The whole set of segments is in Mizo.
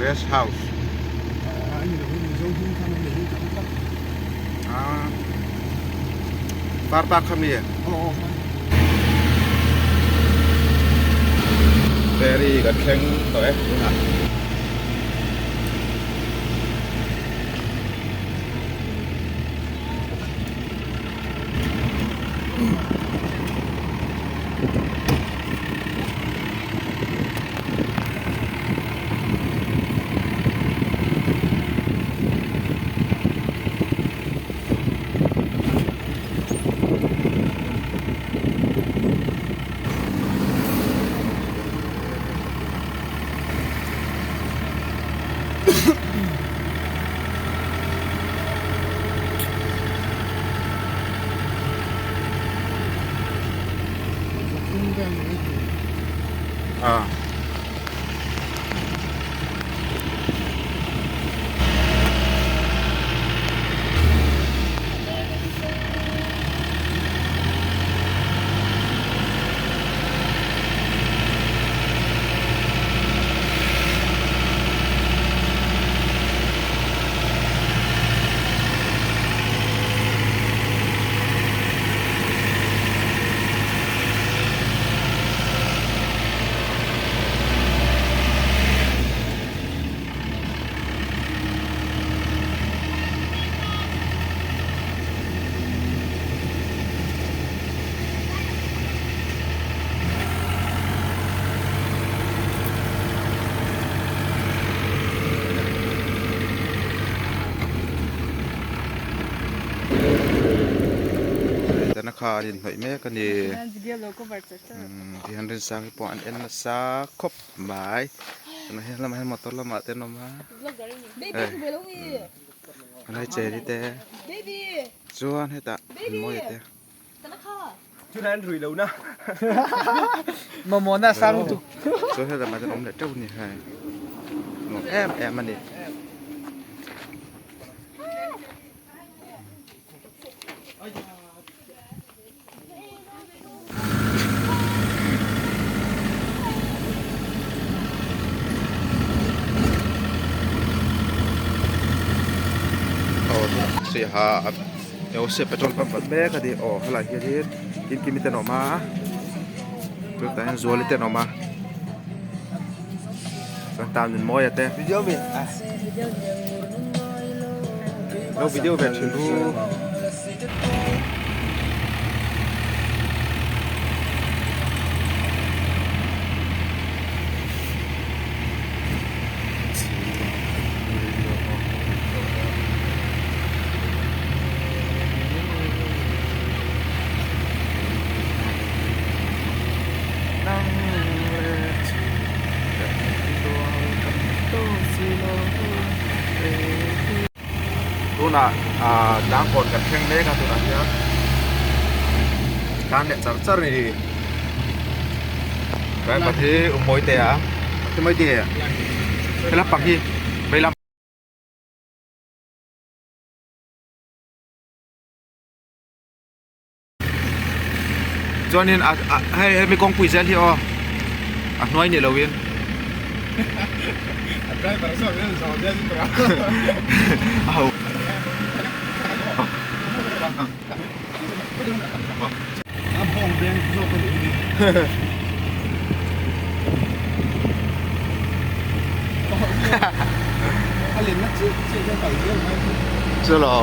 Rest house. Ah. Parpa kha mi. Ferry kan thleng tawh e tunah. Ah. Tana kha an inhnawih mek a ni tihian Rinsang hi pawh an en nasa khawp mai tunah hian lamah hian motor lamah te an awm a hei cheri te chuan hetah an mawi te. Chuan hetah mah hian awm leh teuh a ni hei nuam em em a ni. Siaha Joseph petrol pump an mek a ni aw helai hianin Kimkimi te an awm a chutah hian Zuali te an awm a chuan tan min mawi a te lo video ve thin ru. Tunah ah tlangkawn kan thleng mek a tunah hian tlan leh char char a ni driver hi u Mawitea u Mawitea helai pang hi veilam. Chuanin a a hei hemi kawngpui zel hi aw a hnuai ni loin a ho Chulo.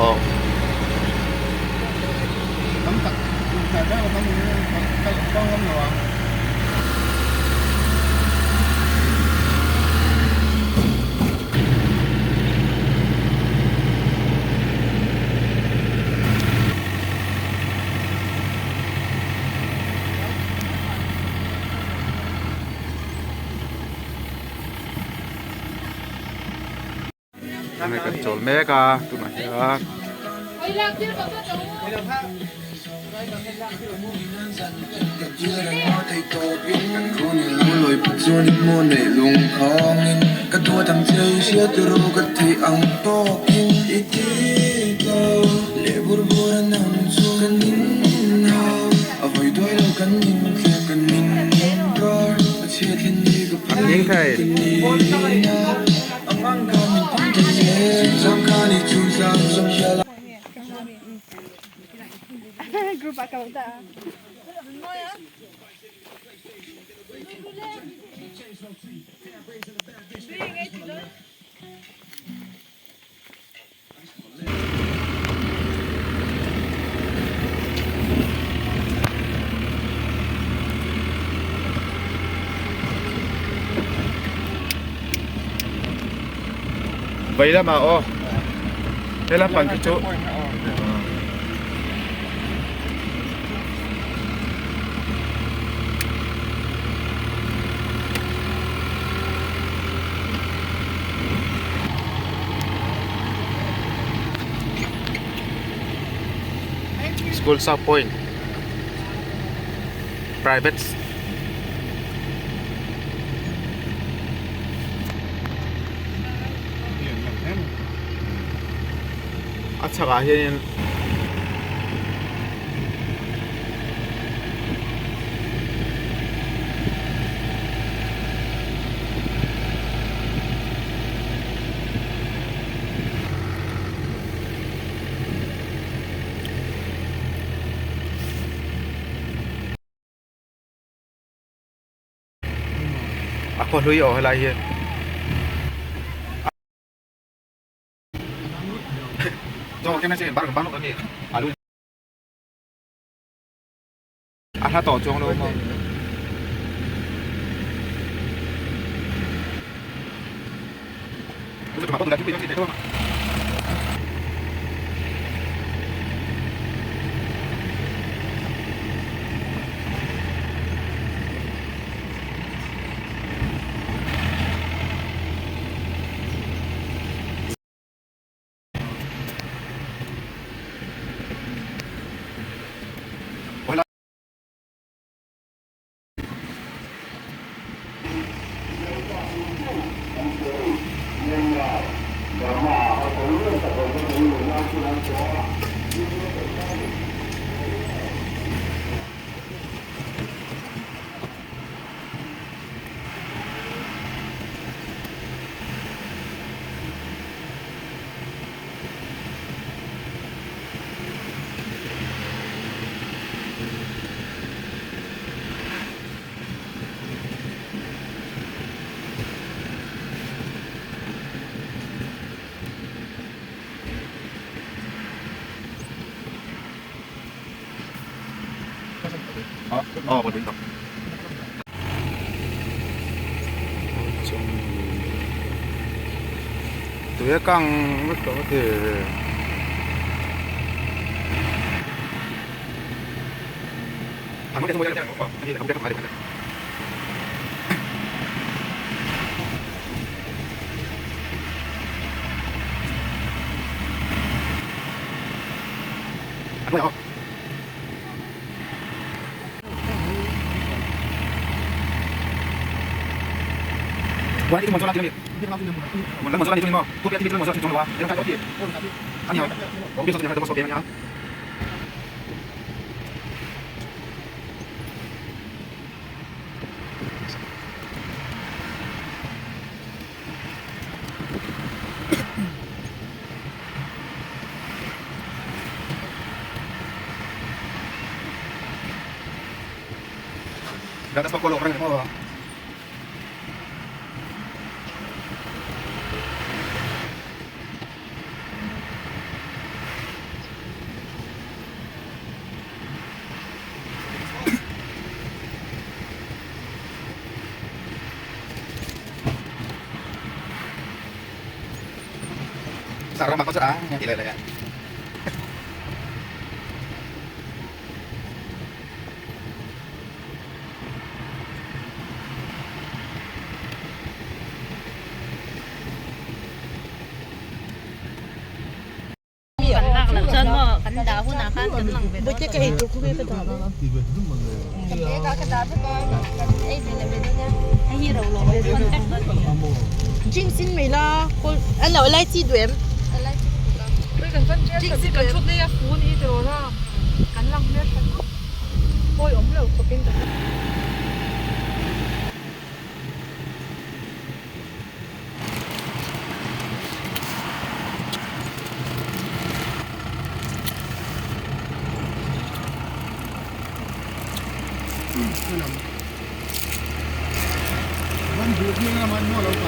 Hei kan chawl mek a tunah hian A hning thei. Vei lamah aw he lampang khi chu School South Point Private A chhakah hianin A khaw hlui aw helai hi. A hla tawh chuang lo maw? Tui a kang vek tawh a ti.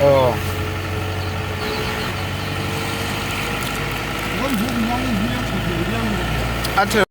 Aw. A tha.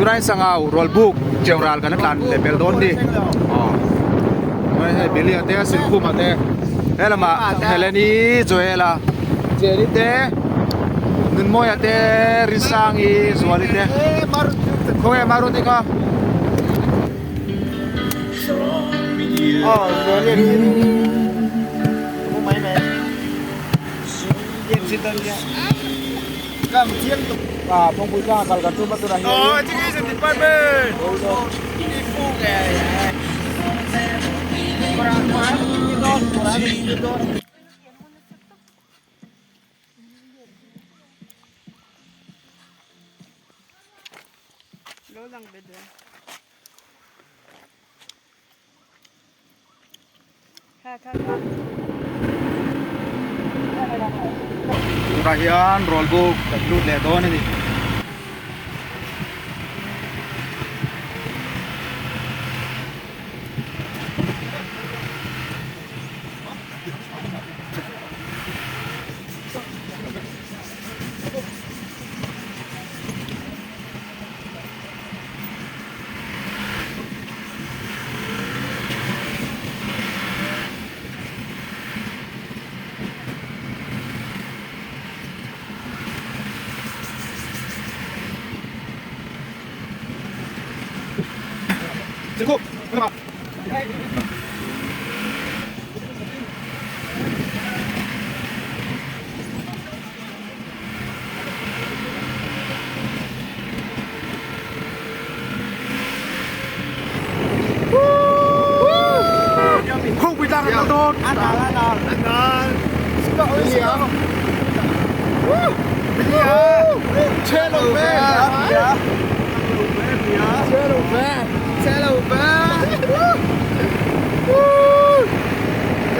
Tunah hian sangau rual buk cheu ral kan tlan leh bel dawn ni aw hei Billy a te Silkhuma te he lamah Heleni Joela Jenny te Nunmawia te Rinsangi Zuali te khawnge Maruti kha aw Zuali a Tunah hian rawl buk kan lut leh dawn a ni.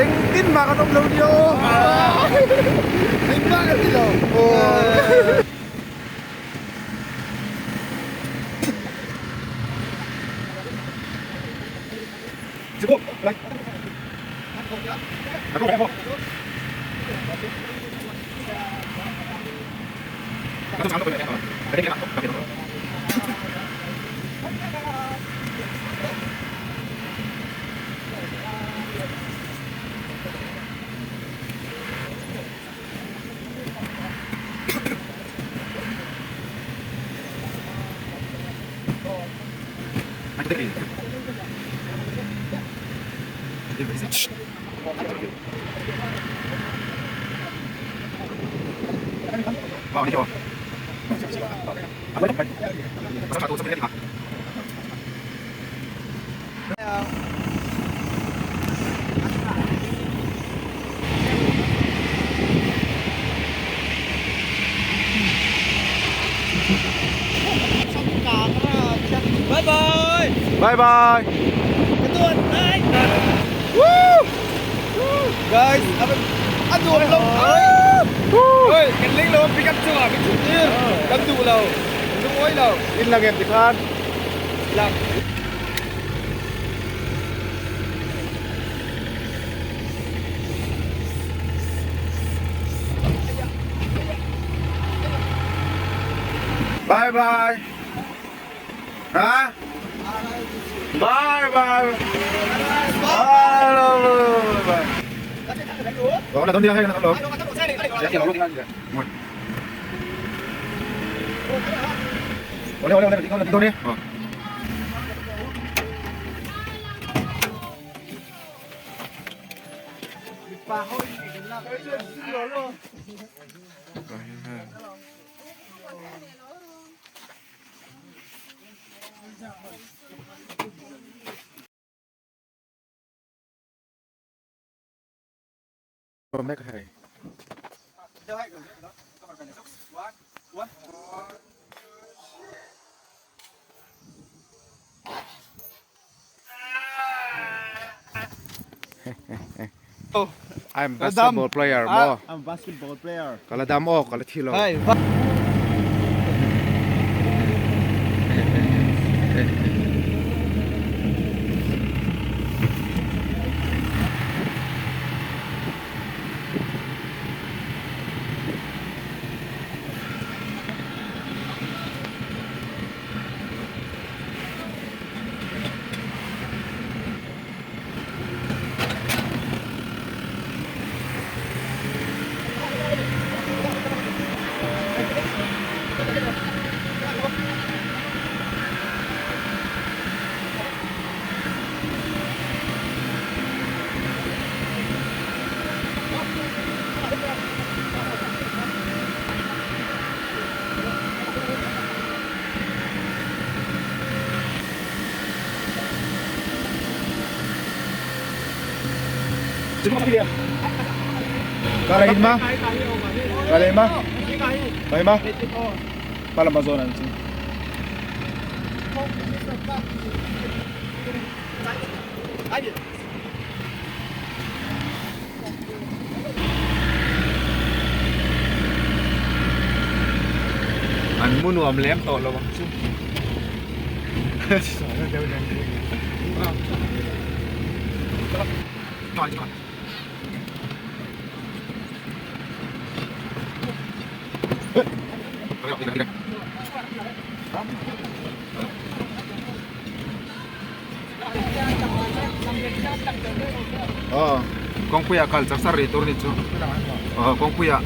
Engtin mah kan awm lo nia aw. Engmah kan ti lo. Bye bye. Bye bye. Woo! Guys, a nuam lo. Oi, kan ling lo pick up chungah kan chut tir. Kan duh lo. Lungawi lo. In lang em tikhan. Lang. Bye bye. Ha? Bye bye. Bye bye. Đó là đón đi hay là đón? Ole ole ole đi đi. Mek hei. I'm basketball player mo. I'm basketball player. Kala dam o kala thi lo. Hey. Kalahin ma? Kalahin ma? Kalahin ma? Pala mazonan chu. An mu nuam lem tawh lo ang chu. Aw kawngpui ah kal chak sar rih tur a ni chu aw kawngpui ah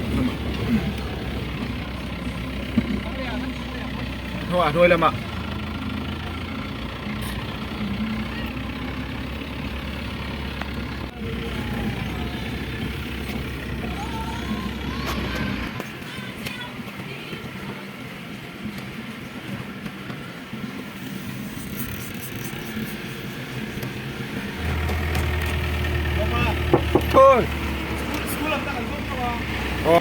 a hnuai lamah. Ôi. Ờ.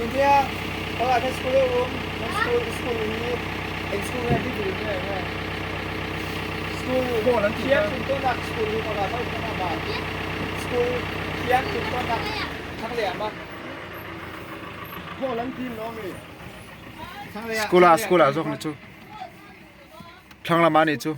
School ah school ah zawk ni chu thlang lamah a nih chu.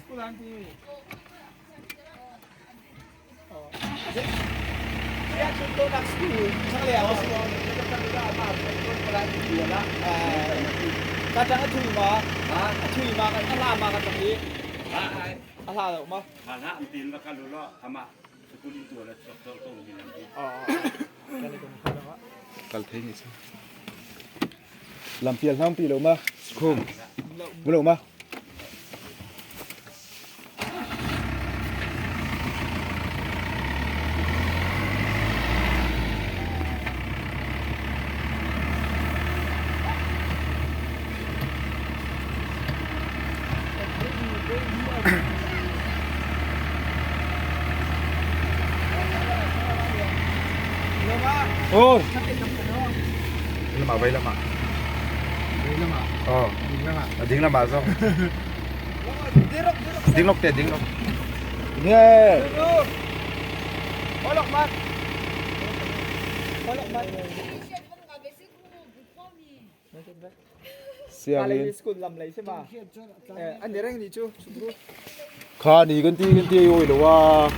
Kal thei ni chu. Lampial hnang pi lo ma. Khum. Lo ma. Aw. Lamah vei lamah. Vei lamah. Aw. Ding lamah. A ding lamah zawk. Ding lawk teh ding lawk. Nge. Siangin. Kha ni kan ti kan ti awi lo a.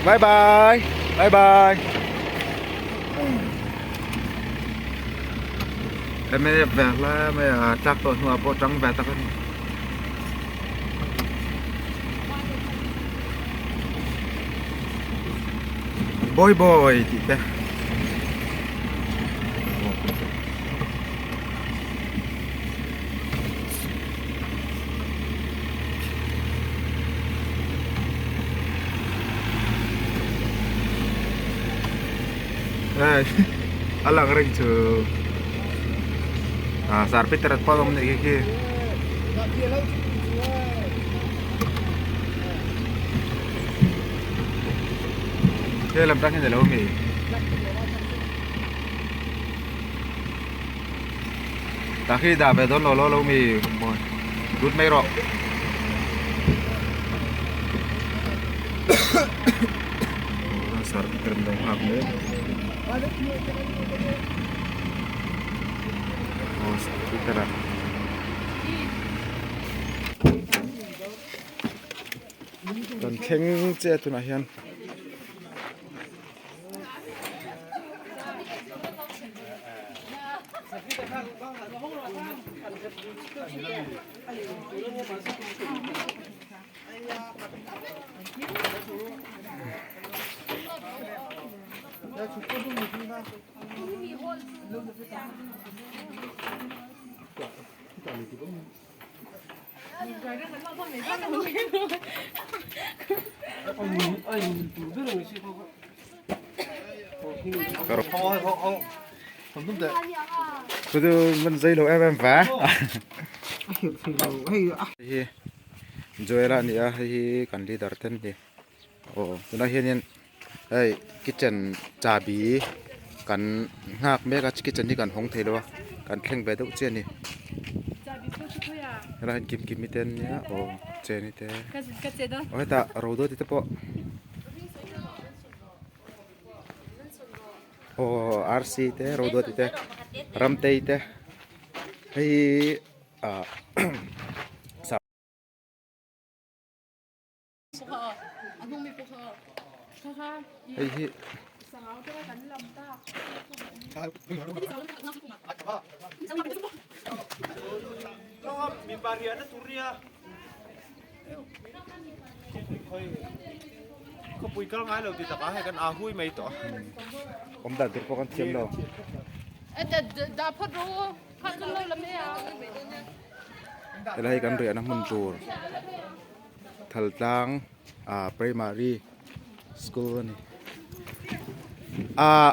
Bye bye. Bye bye. Mnf ve hle mai a tlak tawh hnuah pawh tang ve tak a ni. Boy boy tih te. Hei a lang reng chu ah sar Peter a pawh a awm nih khi khi. He lam tang hian alo mi. Tah khi dah ve dawn lo lo lo mi mawi lut mai rawh. Sar Peter an lo nghak mek. Aw Sar Peter a. Kan thleng chiah tunah hian. Chu chu man zei lo em em va hei Joel a ni a hei hi kan leader te an ni aw tunah hianin hei kitchen chahbi kan nghak mek a kitchen hi kan hawng thei lo a kan thleng ve deuh chiah a ni helaiah hian kim kim te an nia aw cheni te aw hetah ro dawt te pawh. Aw RC te Roduati te Ramtei te hei ah hei hi Khawpui kal ngai lo ti takah hei kan aa hui mai tawh a. Awm dan tur pawh kan thiam lo. Helai kan riahna hmun tur Thaltlang ah primary school a ni. Ah.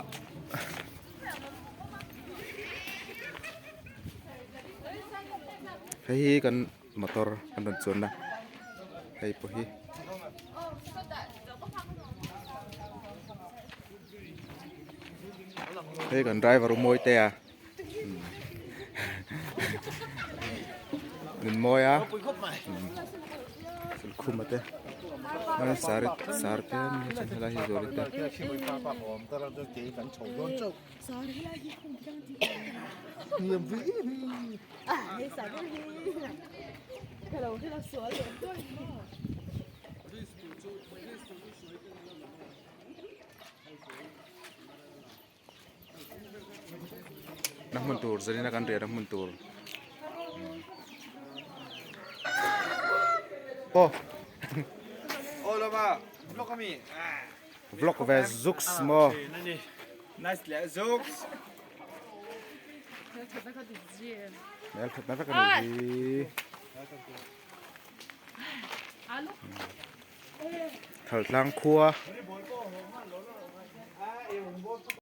Hei hi kan motor an rawn chuan a hei pawh hi hei kan driver u mawi te a nun mawi a khum te sar sar te helai hi zuali te. Na hmun tur zanin a kan riah na hmun tur aw vlog ve zuks maw. Nice leh zuks. Hmel that na vek a nih hi. Thaltlang khua.